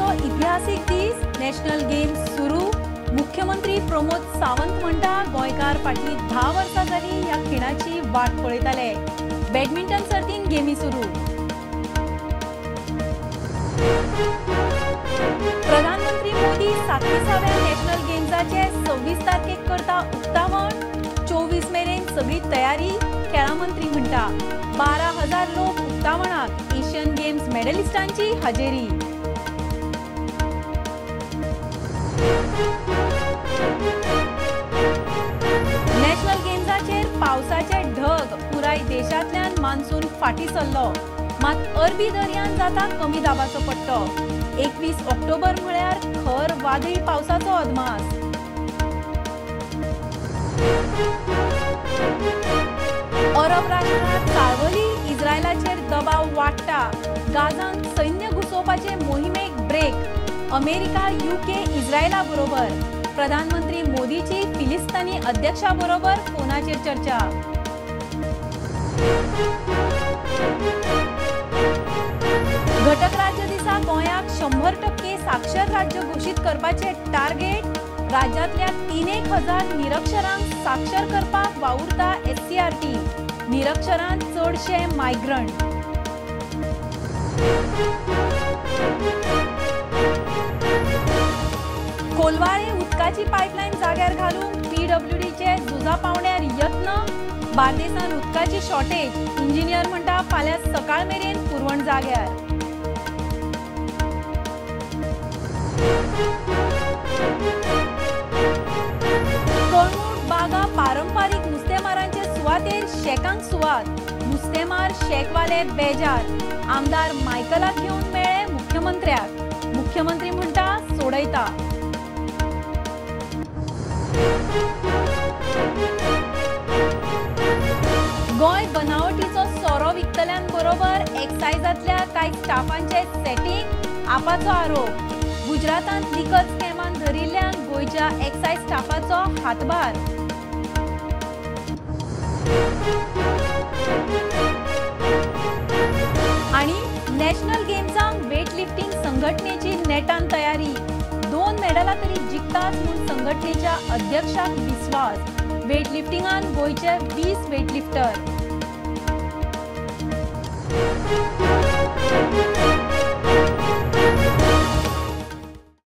गोंयचो इतिहासीक दीस, नॅशनल गेम्स सुरू. मुख्यमंत्री प्रमोद सावंत म्हणटा गोंयकार फाटलीं 10 वर्सां जाली ह्या खिणाची वाट पळयताले. बॅडमिंटन सर्तीन गेमी सुरू. प्रधानमंत्री मोदी 37व्या नॅशनल गेम्साचे 26 तारखेक करता उक्तावण. 24 मेरेन सगळी तयारी, खेळां मंत्री म्हणटा. 12,000 लोक उक्तावणाक, एशियन गेम्स मेडलिस्टांची हजेरी. नॅशनल गेम्साचेर पावसाचे ढग, पुराय देशांतल्यान मान्सून फाटीं सरलो. मात अरबी दर्यान जाता कमी दाबाचो पट्टो. 21 ऑक्टोबर म्हळ्यार खर वादळी पावसाचो अदमास. अरब राष्ट्रांत चाळवली, इस्रायलाचेर दबाव वाडटा. गाझांत सैन्य घुसोवपाचे मोहिमेक ब्रेक. अमेरिका, युके, इस्रायला बरोबर प्रधानमंत्री मोदीची फिलिस्तानी अध्यक्षा बरोबर फोनाचेर चर्चा. घटक राज्य दिसा गोंयाक 100% साक्षर राज्य घोशीत करपाचे टार्गेट. राज्यांतल्या 3,000 निरक्षरांक साक्षर करपाक वावुरता SCRT. निरक्षरांत चडशे मायग्रंट. कोलवाळे उदकाची पायपलायन जाग्यार घालूंक PWDचे झुजा पावण्यार यत्न. बार्देसान उदकाची शॉर्टेज, इंजिनियर म्हणटा फाल्यां सकाळ मेरेन पुरवण जाग्यार. कळंगूट बागा पारंपारीक नुस्तेमारांचे सुवातेर शेकांक सुवात. नुस्तेमार शेकवाले बेजार. आमदार मायकलाक घेवन मेळ्ळे मुख्यमंत्र्याक. मुख्यमंत्री म्हणटा सोडयता. गोंय बनावटीचो सोरो विकतल्यांबरोबर एक्सायजांतल्या कांय स्टाफांचे सेटींग, आपाचो आरोप. गुजरातांत लिकर स्कॅमान धरिल्ल्यान गोंयच्या एक्सायज स्टाफाचो हातभार. आनी नॅशनल गेम्सांक वेटलिफ्टिंग संघटनेची नेटान तयारी. 2 मेडलां तरी जिखतात म्हूण संघटनेच्या अध्यक्षाक विस्वास. वेटलिफ्टिंगान गोंयचे 20 वेटलिफ्टर.